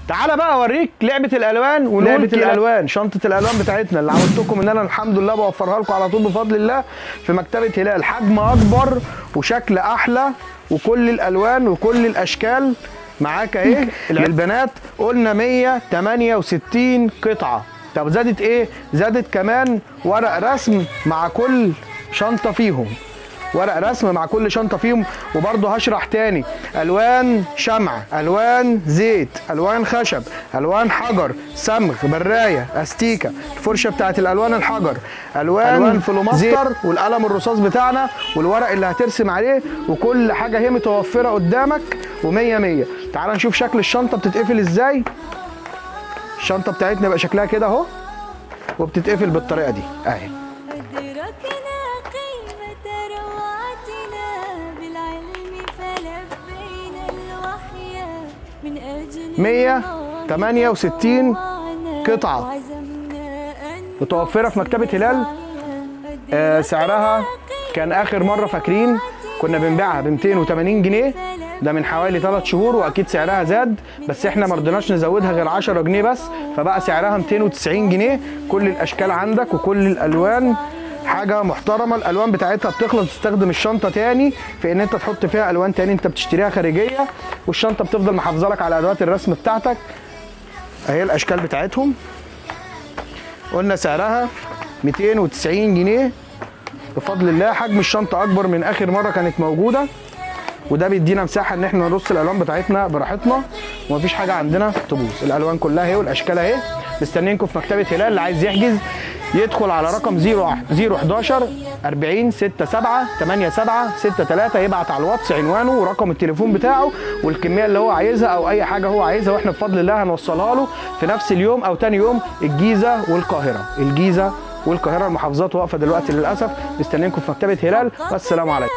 تعالى بقى اوريك لعبه الالوان ولعبه الالوان، شنطه الالوان بتاعتنا اللي عودتكم ان انا الحمد لله بوفرها لكم على طول بفضل الله في مكتبه هلال. حجم اكبر وشكل احلى وكل الالوان وكل الاشكال معاك اهي. للبنات قلنا 168 قطعه. طب زادت ايه؟ زادت كمان ورق رسم مع كل شنطه فيهم، ورق رسم مع كل شنطه فيهم. وبرضه هشرح تاني، الوان شمع، الوان زيت، الوان خشب، الوان حجر، صمغ، برايه، استيكه، الفرشة بتاعت الالوان الحجر، الوان فلوماستر، والقلم الرصاص بتاعنا، والورق اللي هترسم عليه، وكل حاجة هي متوفرة قدامك ومية مية. تعال نشوف شكل الشنطة بتتقفل ازاي. الشنطة بتاعتنا بقى شكلها كده اهو، وبتتقفل بالطريقة دي اهي. أدركنا قيمة روعتنا بالعلم فلبينا الوحي من أجل 168 قطعة وعزمنا أن متوفرة في مكتبة هلال. سعرها كان آخر مرة فاكرين كنا بنبيعها ب 280 جنيه، ده من حوالي 3 شهور، وأكيد سعرها زاد، بس احنا ما رضيناش نزودها غير 10 جنيه بس، فبقى سعرها 290 جنيه. كل الأشكال عندك وكل الألوان، حاجة محترمة. الألوان بتاعتها بتخلص، تستخدم الشنطة تاني في إن أنت تحط فيها ألوان تاني أنت بتشتريها خارجية، والشنطة بتفضل محافظة لك على أدوات الرسم بتاعتك. أهي الأشكال بتاعتهم. قلنا سعرها 290 جنيه بفضل الله. حجم الشنطة أكبر من آخر مرة كانت موجودة، وده بيدينا مساحة إن إحنا نرص الألوان بتاعتنا براحتنا، ومفيش حاجة عندنا تبوظ. الألوان كلها أهي والأشكال أهي. مستنيينكم في مكتبة هلال. اللي عايز يحجز يدخل على رقم 0 0 11 40 6 7 8 7 6 3، يبعت على الواتس عنوانه ورقم التليفون بتاعه والكمية اللي هو عايزها أو أي حاجة هو عايزها، وإحنا بفضل الله هنوصلها له في نفس اليوم أو تاني يوم. الجيزة والقاهرة، الجيزة والقاهرة، المحافظات واقفة دلوقتي للأسف. مستنيينكم في مكتبة هلال، والسلام عليكم.